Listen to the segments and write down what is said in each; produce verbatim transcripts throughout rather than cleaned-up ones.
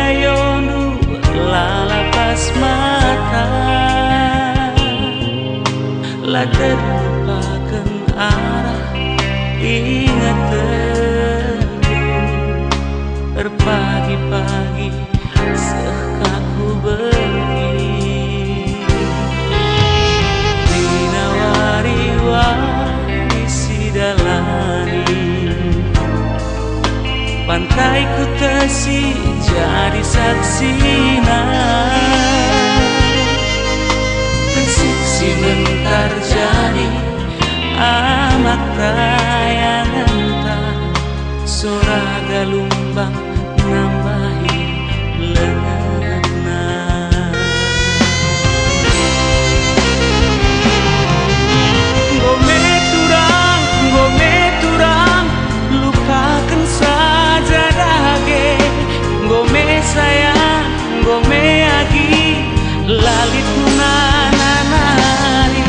Ayondu la lapas mata, la terlupaken arah ingetenndu. Erpagi-pagi seh ka ku berngi. Nina wari-wari si dalani. Pantai Kutesi jadi saksina. Persik si mentar jadi amak tayangenta. Sora galumbang nambahi lengetna. Enggo me turang, enggo me turang, lupaken saja dage. Enggo me sayang, enggo me agi, la lit gunana nari.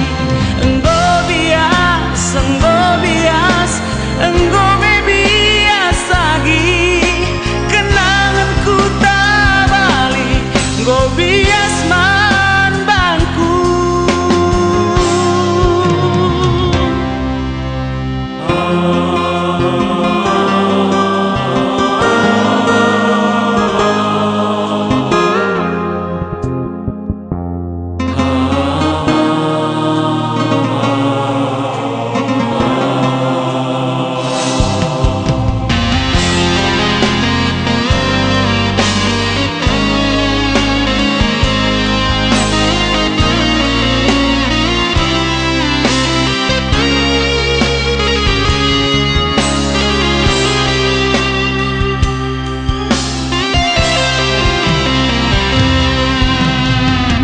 Enggo bias, enggo bias, enggo me bias agi. Kenangenku tabali, enggo bias man bangku.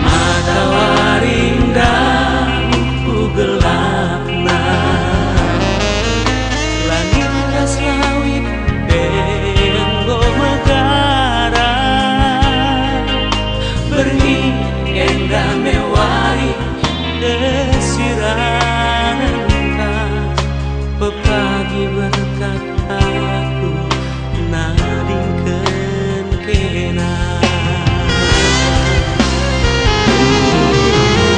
Matawari ndabuh ku gelapna, langit ras lawit pe enggo megara. Berngi enda me wari kesiranenta, pepagi berkat aku nadingken kena.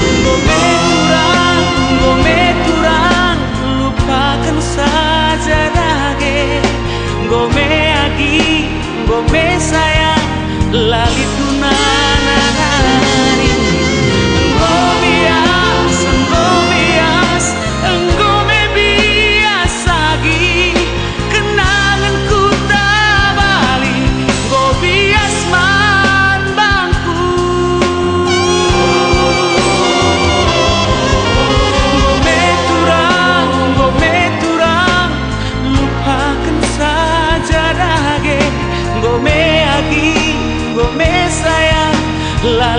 Enggo me turang, enggo me turang, lupaken saja dage. Enggo me agi, enggo me sayang, la lit gunana nari. Enggo bias, enggo bias, enggo me bias agi. Kenangenku tabali, enggo bias man bangku. Enggo me turang, enggo me turang, lupaken saja dage. Enggo me agi, enggo me sayang, la